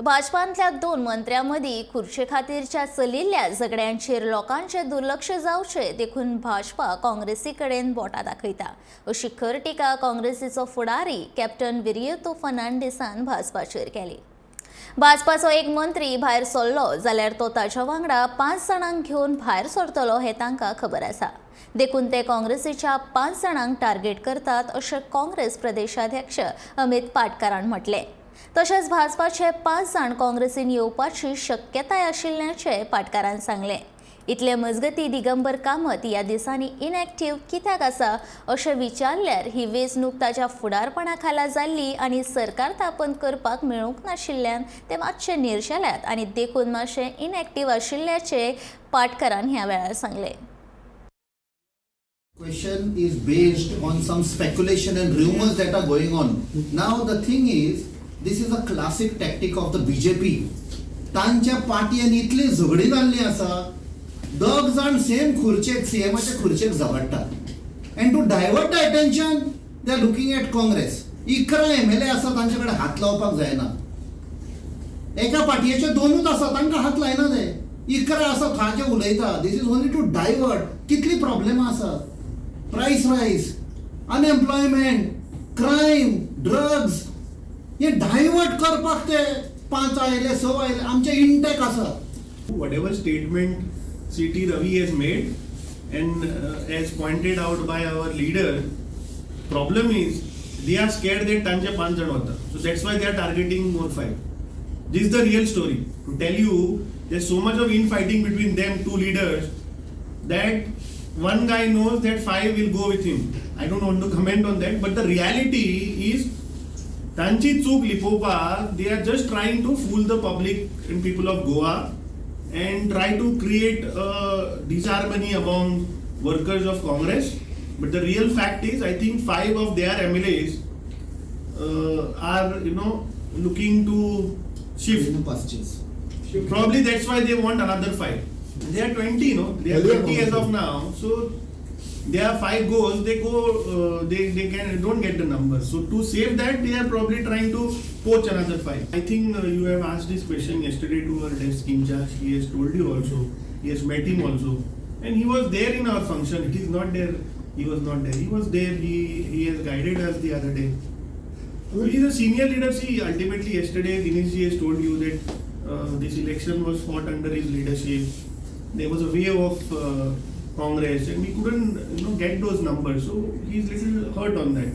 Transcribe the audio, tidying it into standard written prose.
भाजपांतल्या दोन मंत्र्यां मदीं खुर्चे खातीरच्या चलिल्ल्या झगड्यांचेर लोकांचें दुर्लक्ष जावचें देखून भाजपा काँग्रेसी कडेन बोटां दाखयता, अशी खर टिका काँग्रेसीचो फुडारी कॅप्टन विरियतो फर्नांडीसान भाजपाचेर केली. भाजपाचो एक मंत्री भायर सरलो जाल्यार तो ताच्या वांगडा पांच जाणांक घेवन भायर सरतलो हें तांकां खबर आसा, देखून ते काँग्रेसीच्या पांच जाणांक टार्गेट करतात, अशें काँग्रेस प्रदेशाध्यक्ष अमित पाटकारान म्हटलें. तशेंच भाजपाचे पांच जाण काँग्रेसीन येवपाची शक्यताय आशिल्ल्याचें पाटकारान सांगलें. इतले मजगतीं, दिगंबर कामत ह्या दिसांनी इनएक्टीव कित्याक आसा अशें विचारल्यार ही वेंचणूक ताच्या फुडारपणा खाला जाल्ली आनी सरकार स्थापन करपाक मेळूंक नाशिल्ल्यान ते मातशे निर्शेल्यात आनी देखून मातशे इनएक्टीव आशिल्ल्याचें पाटकरान ह्या वेळार सांगलें. Question is based on some speculation and rumors that are going on. Now the thing is, this is a classic tactic of the BJP. तांच्या पार्टीन इतली झगडी जाल्ली आसा, दोग जाण same खुर्चेक, सीएमाच्या खुर्चेक झगडटात and to divert the attention they are looking at Congress. 11 MLA आसा, तांचे कडेन हात लावपाक जायना. एका पार्टीचे दोनूच आसा, तांकां हात लायना ते. 11 आसा, ताचे उलयता. This is only to divert. कितली प्रॉब्लेमां आसा, price rise, unemployment, crime, drugs, हे डायवर्ट करपाक ते पांच आयले, स आयले, आमचे इंटॅक्ट आसा. Whatever statement CT Ravi has made and as pointed out by our leader, problem is they are scared that तांचे पांच जण वता. So that's why they are targeting more five. This is the real story. To tell you, there's so much of infighting between them two leaders that one guy knows that five will go with him. I don't want to comment on that, but the reality is तांची चूक लिपोवपाक they are just trying to fool the public and people of Goa and try to create disharmony among workers of Congress. But the real fact is, I think five of their MLAs are looking to shift. Pastures. Probably that's why they want another five. They are 20, no? They are 20 as of now. So they are five goals. They go. They can don't get the numbers. So to save that, they are probably trying to poach another five. I think you have asked this question yesterday to our desk in charge. He has told you also. He has met him also, and he was there in our function. It is not there. He was not there. He was there. He has guided us the other day. So he is a senior leader. See, ultimately yesterday Dinesh ji has told you that this election was fought under his leadership. There was a wave of Congress, and we couldn't get those numbers. So he is little hurt on that.